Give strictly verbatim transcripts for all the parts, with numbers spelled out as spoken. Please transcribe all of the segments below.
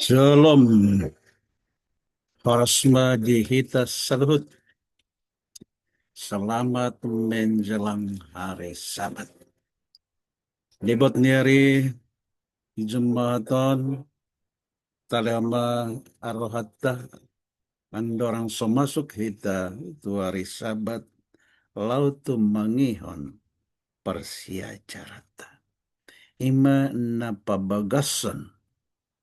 Shalom. Horas ma di hita saluhut. Selamat menjelang hari Sabat. Debot ni ari Jumat on, talehon ma rohanta, andorang so masuk hita tu ari Sabat, laho tumangihon parsiajaranta. Ima na pabagason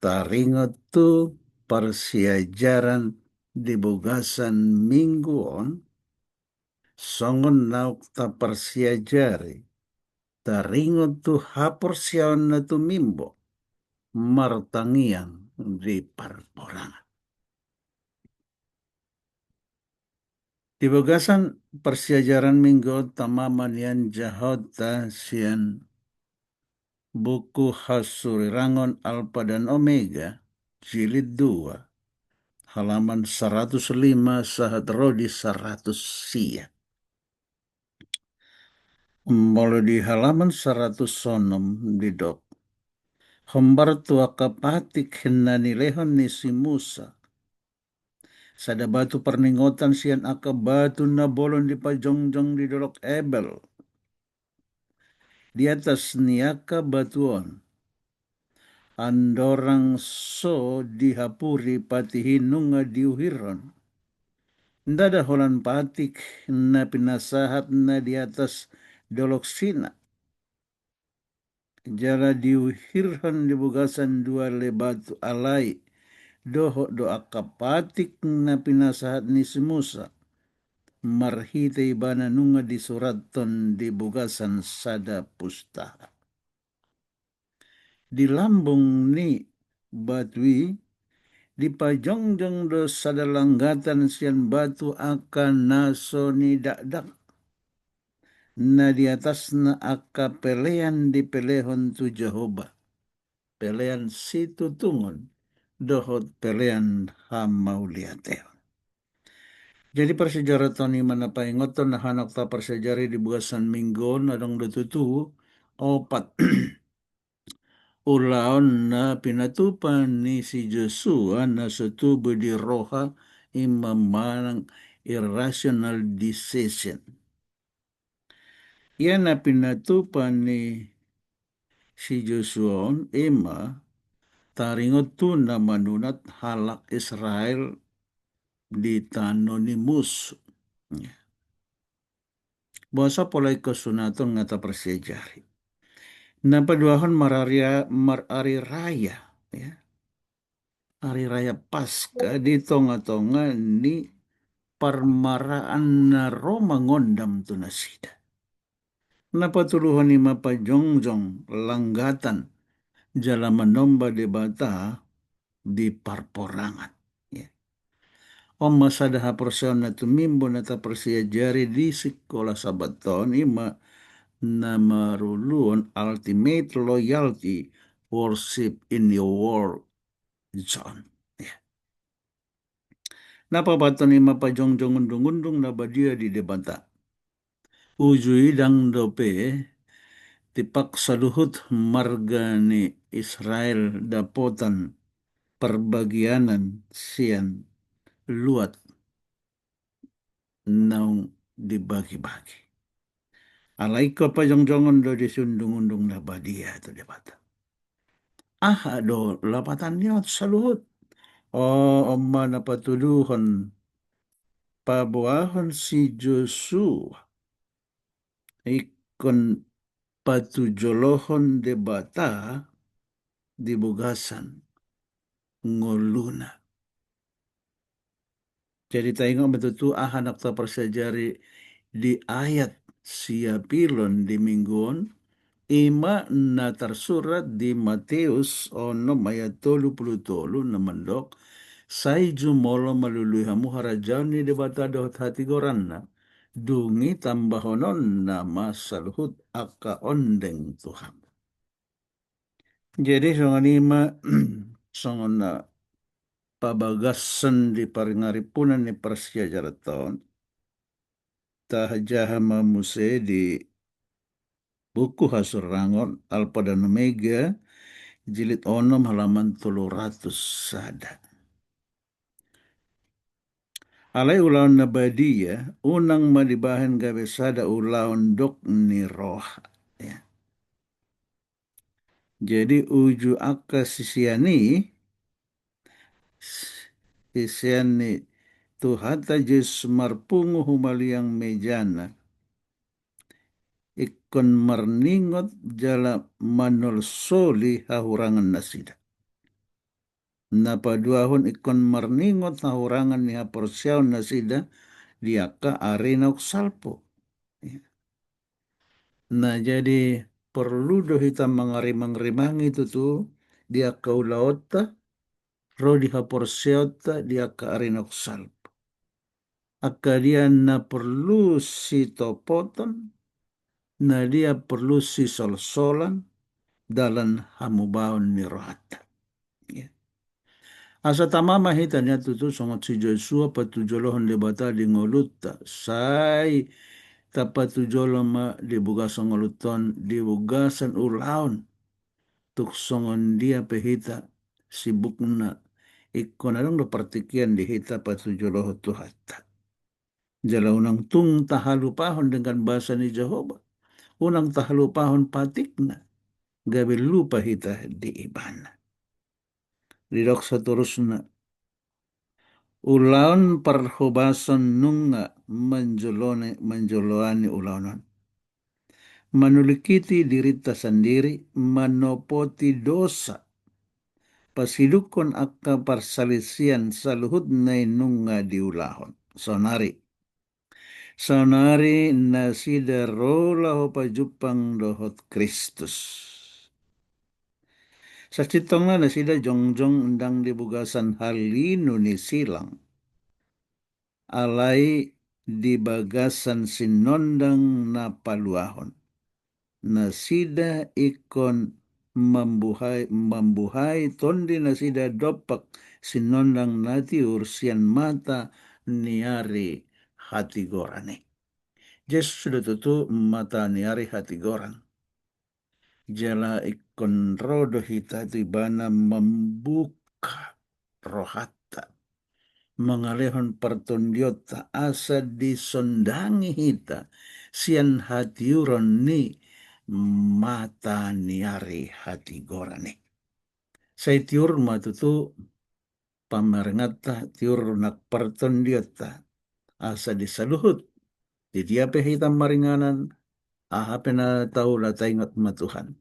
taringot tu parsiajaran di bagasan minggu on, songon naung taparsiajari taringot tu haporseaon na tumimbo martangiang di parporangan. Di bagasan parsiajaran minggu on, tama ma nian jahonta sian buku Hasurirangon Alpa dan Omega, jilid dua, halaman saratus lima sahat ro di saratus sia. Molo di halaman saratus onom didok, hombar tu angka patik na nilehon ni si Musa sada batu parningotan sian angka batu na bolon dipajongjong di dolok Ebel. Di atas ni angka batu on, andorang so dihapuri patik i nunga diuhirhon, ndada holan patik na pinasahat na di atas dolok Sina. Jala diuhirhon di bagasan dua lei batu, alai dohot do angka patik na pinasahat ni si Musa, marhite ibana nunga disurathon di bagasan sada pustaha. Di lambung ni batu i dipajongjong do sada langgatan sian batu angka na so nidakdak, na di atasna angka pelean dipelehon tu Jahowa, pelean situtungon dohot pelean hamauliateon. Jadi parsiajaranta on ima na paingothon na hanok taparsiajari di bagasan minggu on, adong do tutu opat ulaon na pinatupa ni si Josua na so tubu di roha, ima manang irrational decision. Ia na pinatupa ni si Josua on ima taringot tu na manunat halak Israel di tano ni musu. Boasa pola ingkon sunat on nga taparsiajari? Na paduahon marari-, marari raya, ya. Ari raya Paska di tongatonga ni parmaraan na ro mangondam tu nasida. Na patoluhon ima pajongjong langgatan jala manomba Debata di parporangan. Ya. On ma sada haporseaon na tumimbo na taparsiajari di sikola Sabat on, ima na maruluhon ultimate loyalty worship in your war zone. Ya. Na paopathon ima pajongjong undungundung na badia di Debata. Uju i ndang dope dipaksa saluhut marga ni Israel dapotan parbagianan sian luat naung dibagibagi. Alai ingkon pajongjongon do disi undungundung na badia tu Debata. Aha do lapatan ni on saluhut? O, on ma na patoluhon paboahon si Josua ingkon patujolohon Debata di bagasan ngoluna. Jadi taingot ma tutu aha na taparsiajari di ayat siapilon di minggu on, ima na tarsurat di Mateus onom ayat tolu pulu tolu na mandok, sai jumolo ma lului hamu harajaon ni Debata dohot hatigoranna, dung i tambahononna ma saluhut angka ondeng tu hamu. Jadi songon i ma songon na pabagasan di parngarimpunan ni parsiajaranta on, tajaha ma muse di buku Hasurirangon Alpa dan Omega, jilid onom, halaman tolu ratus sada. Alai ulaon na badia unang ma dibahen gabe sada ulaon dok ni roha. Ya. Jadi uju angka sisean i, sisean ni Tuhanta Jesus marpungu humaliang mejana, ingkon marningot jala manolsoli hahurangan nasida. Na paduahon, ingkon marningot hahurangan ni haporseaon nasida di angka ari naung salpu. Na jadi porlu do hita mangarimang-rimangi tutu di angka ulaonta ro di haporseaonta di angka ari naung salpu. Angka dia na porlu sitopoton, na dia porlu sisolsolan, dalan hamubaon ni rohanta. Ya. Asa tama ma hita nian tutu songon si Josua patujolohon Debata di ngolunta, sai tapatujolo ma di bagasan ngolunta on, di bagasan ulaon. Tung songon dia pe hita sibukna, ingkon adong do partingkian di hita patujolohon Tuhanta. Jala unang tung tahalupahon denggan basa ni Jahowa, unang tahalupahon patikna, gabe lupa hita di Ibana. Didok satorusna, ulaon parhobason nunga manjolone-, manjoloani ulaon on. Manulingkiti dirinta sandiri, manopoti dosa, pasidukkon angka parsalisian, saluhutna i nunga diulahon. Saonari, saonari nasida ro laho pajumpang dohot Kristus. Sasintongna nasida jongjong ndang di bagasan halinu ni silang, alai di bagasan sinondang na paluahon. Nasida ingkon mambuhai, mambuhai tondi nasida dompak sinondang na tiur sian mata ni ari hatigoran i. Jesus do tutu mata ni ari hatigoran. Jala ingkon ro do hita tu Ibana mambuka rohanta, mangalehon partondionta asa disondangi hita sian hatiuron ni mata ni ari hatigoran i. Sai tiur ma tutu pamerenganta, tiur nang partondionta, asa di saluhut, di dia pe hita maringanan, aha pe na taula, taingot ma Tuhan.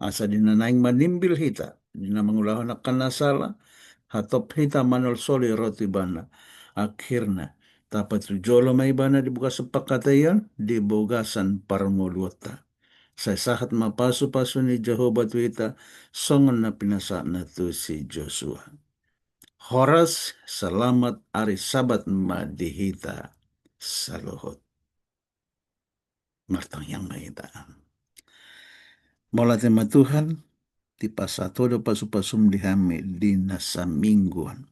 Asa di na naeng manimbil hita, di na mangulahon angka na sala, hatop hita manolsoli ro tu Ibana. Akhirna, tapatujolo ma Ibana di bagasan pangkataion, di bagasan parngoluonta. Sai sahat ma pasupasu ni Jahowa tu hita, songon na pinasahatna tu si Josua. Horas, selamat ari Sabat ma di hita saluhut. Martangiang ma hita. Mauliate ma Tuhan, dipasahat Ho do pasupasum di hami di na saminggu on.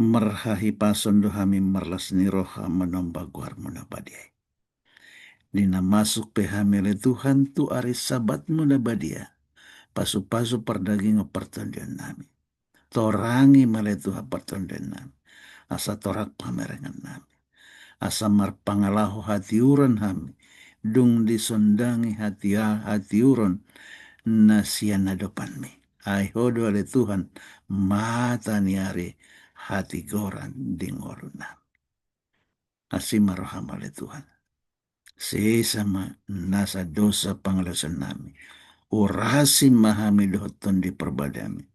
Marhahipason do hami marlas ni roha manomba goarMu na badia i. Di na masuk pe hami ale Tuhan tu ari SabatMu na badia, pasupasu pardagingon partondionnami. Torangi ma ale Tuhan partondionnami, asa torang pamerengannami. Asa marpangalaho hatiuron hami, dung disondangi hatia-, hatiuron na sian adopanMi. Ai Ho do ale Tuhan, mata ni ari hatigoran di ngolunami. Asi ma rohaM ale Tuhan. Sesa ma nasa dosa pangalaosionnami. Urasi ma hami dohot Tondi ParbadiaMi.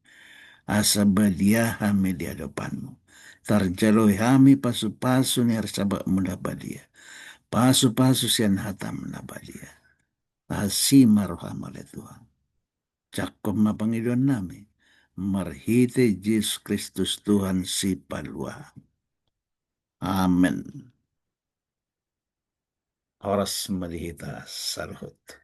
Asa badia hami di adopanMu. Tarjalo hami pasupasu ni ari SabatMu na badia. Pasupasu sian hataM na badia. Asi ma rohaM ale Tuhan. Jangkon ma pangidoannami. Marhite Jesus Kristus Tuhan Sipalua hami. Amen. Horas ma di hita saluhut.